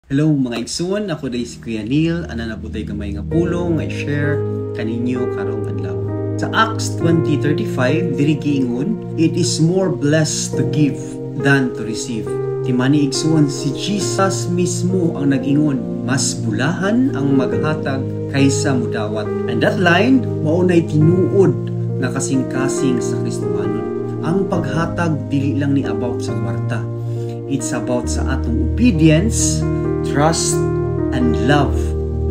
Hello, mga igsoon, ako diay si Kuya Neil, ana na putay gamay nga pulong nga i-share kaninyo karong adlaw. Sa Acts 20:35 diri giingon, "It is more blessed to give than to receive." Timani, igsoon, si Jesus mismo ang nag-ingon, mas bulahan ang maghatag kaysa mudawat. And that line, mao nay tinuod nga kasing-kasing sa Kristohanon. Ang paghatag dili lang ni about sa kwarta. It's about sa atong obedience, trust, and love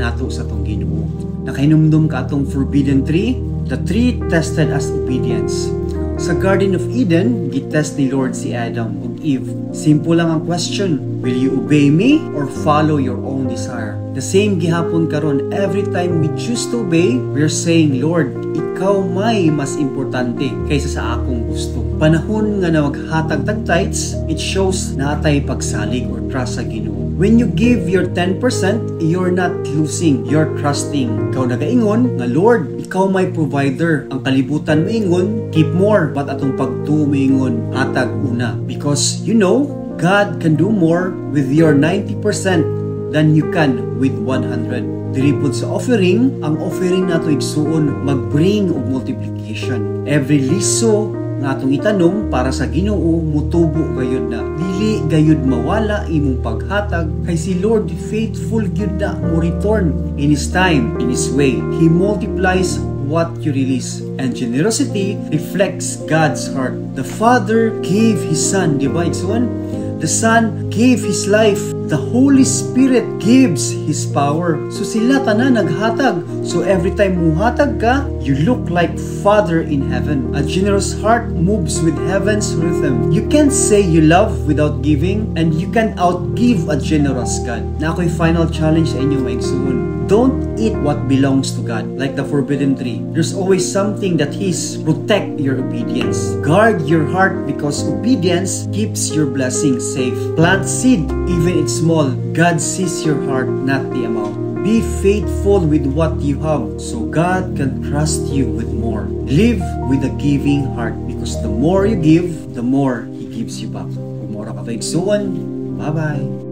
nato sa atong Ginoo. Nakahinumdum ka atong forbidden tree? The tree tested as obedience. Sa Garden of Eden, gitest ni Lord si Adam ug Eve. Simple lang ang question: Will you obey me or follow your own desire? The same gihapon karon. Every time we choose to obey, we're saying, "Lord, ikaw may mas importante kaysa sa akong gusto." Panahon nga na maghatag tag tithes, it shows natay pagsalig or trust sa Ginoo. When you give your 10%, you're not losing, you're trusting. Ikaw nagaingon nga, "Lord, ikaw may provider." Ang kalibutan moingon, "Keep more." But atong pagtuo moingon, "Hatag una." Because you know, God can do more with your 90% than you can with 100. Diri pod sa offering, ang offering nato, igsuon, mag-bring og multiplication. Every liso nga atong itanom para sa Ginoo, mutubo gayud na. Dili gayud mawala imong paghatag kay si Lord faithful gyud na mo return in His time, in His way. He multiplies what you release. And generosity reflects God's heart. The Father gave His Son, di ba, igsuon? The Son gave His life. The Holy Spirit gives His power. So sila tanan naghatag. So every time muhatag ka, you look like Father in heaven. A generous heart moves with heaven's rhythm. You can't say you love without giving, and you can't outgive a generous God. Naa ko'y final challenge sa inyo, mga igsuon. Don't eat what belongs to God, like the forbidden tree. There's always something that His. Protect your obedience. Guard your heart because obedience keeps your blessing safe. Plant seed, even it's small. God sees your heart, not the amount. Be faithful with what you have so God can trust you with more. Live with a giving heart because the more you give, the more He gives you back. Kung mora ka, igsuon, bye-bye.